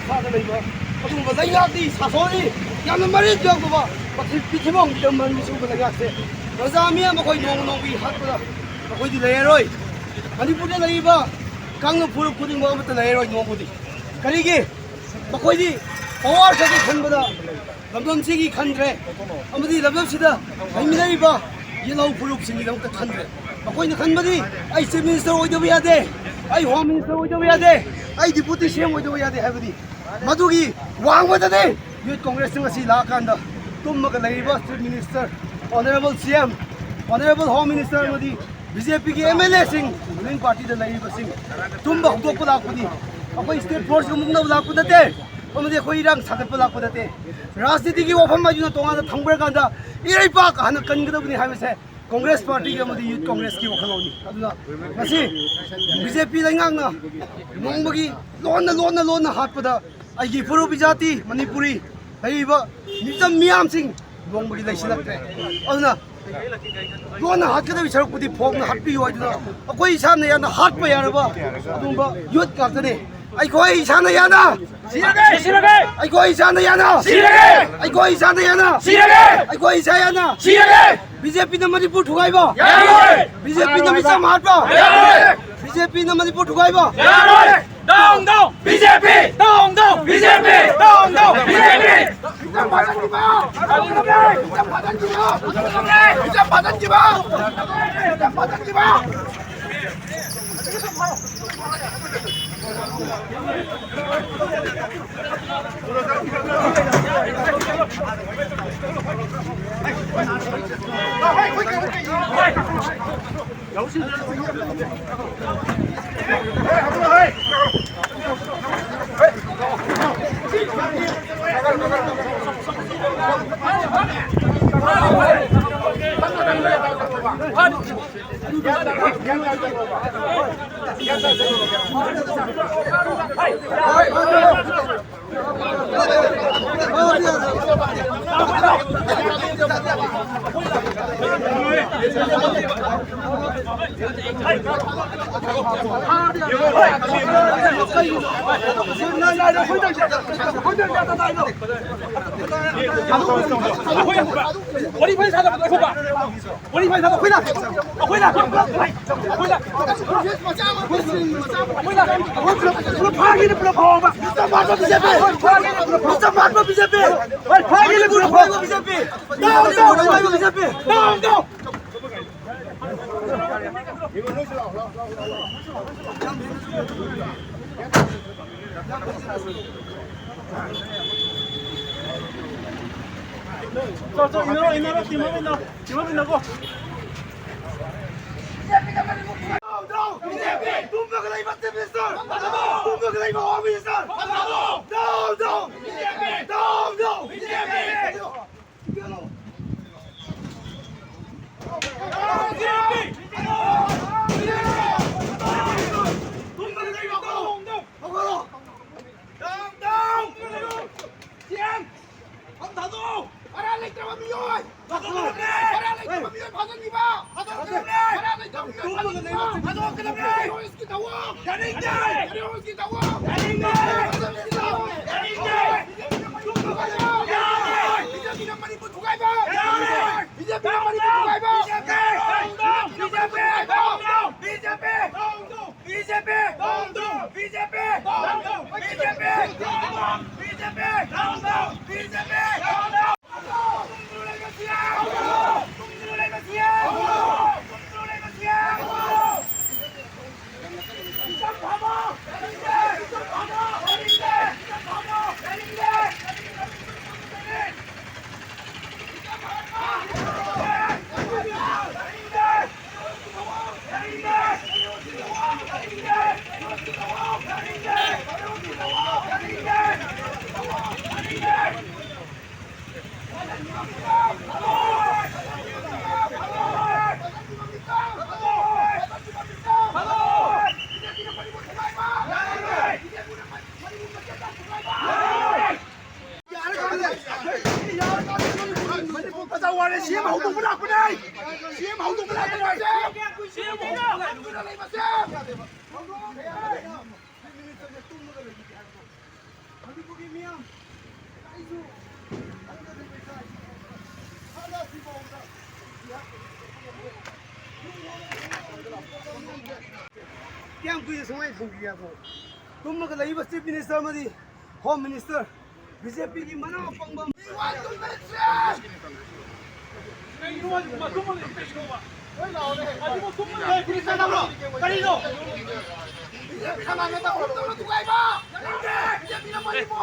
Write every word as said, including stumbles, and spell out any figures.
ꯃꯈꯥꯗ ꯂꯩꯕ ꯑꯗꯨꯒꯨꯝꯕ ꯂꯩꯉꯥꯛꯇꯤ, ꯁꯥꯁꯣꯟꯅꯤ, ꯌꯥꯝꯅ ꯃꯔꯤꯛ ꯌꯥꯎꯗꯕ ꯃꯁꯤ ꯄ꯭ꯔꯤꯊꯤꯕꯤ ꯑꯃꯒꯤꯗ ꯃꯔꯃꯤ ꯁꯤꯒꯨꯝꯕ ꯂꯩꯉꯥꯛꯁꯦ ꯄ꯭ꯔꯖꯥ ꯃꯤꯌꯥꯝ ꯑꯩꯈꯣꯏ ꯅꯣꯡꯃ ꯅꯣꯡꯃꯒꯤ ꯍꯥꯠꯄꯗ ꯑꯩꯈꯣꯏꯗꯤ ꯂꯩꯔꯔꯣꯏ꯫ ꯃꯅꯤꯄꯨꯔꯗ ꯂꯩꯔꯤꯕ ꯀꯥꯡꯂꯨꯞ ꯐꯨꯔꯨꯞ ꯈꯨꯗꯤꯡꯃꯛ ꯑꯃꯠꯇ ꯂꯩꯔꯔꯣꯏ ꯅꯣꯡꯃꯗꯤ꯫ ꯀꯔꯤꯒꯤ? ꯃꯈꯣꯏꯗꯤ ꯄꯋꯥꯔ ꯈꯛꯀꯤ ꯈꯟꯕꯗ ꯂꯝꯗꯝꯁꯤꯒꯤ ꯈꯟꯗ꯭ꯔꯦ, ꯑꯃꯗꯤ ꯂꯝꯗꯝꯁꯤꯗ ꯂꯩꯃꯤꯟꯅꯔꯤꯕ ꯌꯦꯜꯍꯧ ꯐꯨꯔꯨꯞꯁꯤꯡꯒꯤꯗꯃꯛꯇ ꯈꯟꯗ꯭ꯔꯦ꯫ ꯃꯈꯣꯏꯅ ꯈꯟꯕꯗꯤ ꯑꯩ ꯆꯤꯐ ꯃꯤꯅꯤꯁꯇꯔ ꯑꯣꯏꯗꯕ ꯌꯥꯗꯦ, ꯑꯩ ꯍꯣꯝ ꯃꯤꯅꯤꯁꯇꯔ ꯑꯣꯏꯗꯕ ꯌꯥꯗꯦ, ꯑꯩ ꯗꯤꯄꯨꯇꯤ ꯁꯤ ꯑꯦꯝ ꯑꯣꯏꯗꯕ ꯌꯥꯗꯦ ꯍꯥꯏꯕꯅꯤ꯫ ꯃꯗꯨꯒꯤ ꯋꯥꯡꯃꯗꯅꯤ ꯌꯨꯠ ꯀꯣꯡꯒ꯭ꯔꯦꯁꯁꯤꯡ ꯑꯁꯤ ꯂꯥꯛꯑꯀꯥꯟꯗ ꯇꯨꯝꯃꯒ ꯂꯩꯔꯤꯕ ꯆꯤꯐ ꯃꯤꯅꯤꯁꯇꯔ, ꯑꯣꯅꯔꯦꯕꯜ ꯁꯤ ꯑꯦꯝ, ꯑꯣꯅꯔꯦꯕꯜ ꯍꯣꯝ ꯃꯤꯅꯤꯁꯇꯔ ꯑꯃꯗꯤ ꯕꯤ ꯖꯦ ꯄꯤꯒꯤ ꯑꯦꯝ ꯑꯦꯜ ꯑꯦꯁꯤꯡ, ꯔꯨꯂꯤꯡ ꯄꯥꯔꯇꯤꯗ ꯂꯩꯔꯤꯕꯁꯤꯡ ꯇꯨꯝꯕ ꯍꯧꯗꯣꯛꯄ ꯂꯥꯛꯄꯅꯤ꯫ ꯑꯩꯈꯣꯏ ꯁ꯭ꯇꯦꯠ ꯐꯣꯔꯁꯀ ꯃꯨꯛꯅꯕ ꯂꯥꯛꯄ ꯅꯠꯇꯦ, ꯑꯃꯗꯤ ꯑꯩꯈꯣꯏ ꯏꯔꯥꯡ ꯁꯥꯒꯠꯄ ꯂꯥꯛꯄ ꯅꯠꯇꯦ꯫ ꯔꯥꯖꯅꯤꯇꯤꯒꯤ ꯋꯥꯐꯝ ꯍꯥꯏꯗꯨꯅ ꯇꯣꯉꯥꯟꯅ ꯊꯝꯈ꯭ꯔꯀꯥꯟꯗ ꯏꯔꯩꯄꯥꯛ ꯍꯥꯟꯅ ꯀꯟꯒꯗꯕꯅꯤ ꯍꯥꯏꯕꯁꯦ ꯀꯣꯡꯒ꯭ꯔꯦꯁ ꯄꯥꯔꯇꯤꯒꯤ ꯑꯃꯗꯤ ꯌꯨꯠ ꯀꯣꯡꯒ꯭ꯔꯦꯁꯀꯤ ꯋꯥꯈꯜꯂꯣꯟꯅꯤ꯫ ꯑꯗꯨꯅ ꯉꯁꯤ ꯕꯤ ꯖꯦ ꯄꯤ ꯂꯩꯉꯥꯛꯅ ꯅꯣꯡꯃꯒꯤ ꯂꯣꯟꯅ, ꯂꯣꯟꯅ, ꯂꯣꯟꯅ ꯍꯥꯠꯄꯗ ꯑꯩꯒꯤ ꯐꯨꯔꯨꯞ ꯏꯖꯥꯇꯤ ꯃꯅꯤꯄꯨꯔꯤ ꯂꯩꯔꯤꯕ ꯃꯤꯆꯝ ꯃꯤꯌꯥꯝꯁꯤꯡ ꯅꯣꯡꯃꯒꯤ ꯂꯩꯁꯤꯜꯂꯛꯇ꯭ꯔꯦ꯫ ꯑꯗꯨꯅ ꯂꯣꯟꯅ ꯍꯥꯠꯀꯗꯕꯒꯤ ꯁꯔꯨꯛꯄꯨꯗꯤ ꯐꯣꯡꯅ ꯍꯥꯠꯄꯤꯌꯨ ꯍꯥꯏꯗꯨꯅ ꯑꯩꯈꯣꯏ ꯏꯁꯥꯅ ꯌꯥꯅ ꯍꯥꯠꯄ ꯌꯥꯔꯕ ꯑꯗꯨꯒꯨꯝꯕ ꯌꯨꯠ ꯉꯥꯛꯇꯅꯤ꯫ ꯑꯩꯈꯣꯏ ꯏꯁꯥꯅ ꯌꯥꯅ ꯁꯤꯔꯒꯦ! ꯁꯤꯔꯒꯦ! ꯑꯩꯈꯣꯏ ꯏꯁꯥꯅ ꯌꯥꯅ ꯁꯤꯔꯒꯦ! ꯑꯩꯈꯣꯏ ꯏꯁꯥꯅ ꯌꯥꯅ ꯁꯤꯔꯒꯦ! ꯑꯩꯈꯣꯏ ꯏꯁꯥ ꯌꯥꯅ ꯁꯤꯔꯒꯦ! ꯕꯤ ꯖꯦ ꯄꯤꯅ ꯃꯅꯤꯄꯨꯔ ꯊꯨꯒꯥꯏꯕ ꯌꯥꯔꯣꯏ! ꯕꯤ ꯖꯦ ꯄꯤꯅ ꯃꯤꯆꯝ ꯍꯥꯠꯄ ꯌꯥꯔꯣꯏ! ꯕꯤ ꯖꯦ ꯄꯤꯅ ꯃꯅꯤꯄꯨꯔ ꯊꯨꯒꯥꯏꯕ ꯌꯥꯔꯣꯏ! Down, down! ꯕꯤ ꯖꯦ ꯄꯤ! Down, down! ꯕꯤ ꯖꯦ ꯄꯤ! Down, down! ꯕꯤ ꯖꯦ ꯄꯤ! ꯃꯤꯆꯝ ꯐꯥꯖꯤꯟꯈꯤꯕ! ꯃꯤꯆꯝ ꯐꯥꯖꯤꯟꯈꯤꯕ! ꯃꯤꯆꯝ ꯐꯥꯖꯤꯟꯈꯤꯕ! ꯃꯤꯆꯝ ꯐꯥꯖꯤꯟꯈꯤꯕ! ꯑꯩꯈꯣꯏꯅ ꯋꯥꯔꯤ ꯐꯖꯅ ꯁꯥꯟꯅꯕꯗꯣ ꯑꯩꯈꯣꯏꯅ, ꯋꯥꯔꯤ ꯐꯖꯅ ꯁꯥꯟꯅꯕꯗꯣ ꯑꯩꯈꯣꯏꯅ, ꯑꯩꯈꯣꯏꯅ, ꯑꯩꯈꯣꯏꯅ, ꯑꯩꯈꯣꯏꯅ ꯄꯨꯂꯞ ꯐꯥꯒꯤꯅꯤ, ꯄꯨꯂꯞ ꯐꯥꯎꯕ꯫ Mister Mahatma B J P! Mister Mahatma B J P! ꯍꯣꯏ, ꯐꯥꯒꯤꯅꯤ, ꯄꯨꯂꯞ ꯐꯥꯎꯕ꯫ B J P! Down, down, B J P! Down, down! ꯆꯣ, ꯆꯣ, ꯏꯟꯅꯔꯣ, ꯏꯟꯅꯔꯣ, team ꯑꯃ ꯏꯟꯅꯔꯣ, team ꯑꯃ ꯏꯟꯅꯔꯣ꯫ ꯇꯨꯝꯃꯒ ꯂꯩꯕ Chief Minister! ꯇꯨꯝꯃꯒ ꯂꯩꯕ Home Minister! Down, down! Down, down! ꯚꯔꯥ ꯂꯩꯇ꯭ꯔꯕ ꯃꯤꯑꯣꯏ! ꯚꯔꯥ ꯂꯩꯇ꯭ꯔꯕ ꯃꯤꯑꯣꯏ ꯐꯥꯖꯤꯟꯈꯤꯕ! ꯚꯔꯥ ꯂꯩꯇ꯭ꯔꯕ ꯃꯤꯑꯣꯏ ꯐꯥꯖꯤꯟꯈꯤꯕ! Terrorist ꯀꯤ ꯊꯧꯑꯣꯡ! ꯌꯥꯅꯤꯡꯗꯦ! Terrorist ꯀꯤ ꯊꯧꯑꯣꯡ! ꯌꯥꯅꯤꯡꯗꯦ! ꯌꯥꯅꯤꯡꯗꯦ! ꯕꯤ ꯖꯦ ꯄꯤꯅ ꯃꯅꯤꯄꯨꯔ ꯊꯨꯒꯥꯏꯕ! ꯌꯥꯔꯣꯏ! ꯕꯤ ꯖꯦ ꯄꯤꯅ ꯃꯅꯤꯄꯨꯔ ꯊꯨꯒꯥꯏꯕ! B J P! B J P! B J P! B J P! B J P! B J P! B J P! Manipur ꯄ꯭ꯔꯖꯥ ꯋꯥꯔꯦ, ꯁꯤ ꯑꯦꯝ ꯍꯧꯗꯣꯛꯄ ꯂꯥꯛꯄꯅꯦ꯫ ꯁꯤ ꯑꯦꯝ ꯍꯧꯗꯣꯛꯄ ꯂꯥꯛꯄꯅꯦ꯫ ꯁꯤ ꯑꯦꯝ ꯍꯧꯗꯣꯛꯄ ꯂꯥꯛꯄꯅꯦ꯫ ꯃꯅꯤꯄꯨꯔꯒꯤ ꯃꯤꯌꯥꯝ, ꯑꯩꯁꯨ ꯈꯪꯖꯗ꯭ꯔꯤꯕ ꯏꯆꯥ ꯏꯁꯨ ꯍꯥꯟꯅ ꯁꯤꯐꯥꯎꯗ ꯀꯌꯥꯝ ꯀꯨꯏꯅ ꯁꯨꯃꯥꯏꯅ ꯊꯝꯈꯤꯒꯦ ꯍꯥꯏꯕꯣ? ꯇꯨꯝꯃꯒ ꯂꯩꯕ Chief Minister ꯑꯃꯗꯤ Home Minister, BJPꯒꯤ ꯃꯅꯥ ꯄꯪꯕ꯫ ꯀꯔꯤꯅꯣ? ꯀꯔꯤꯅꯣ?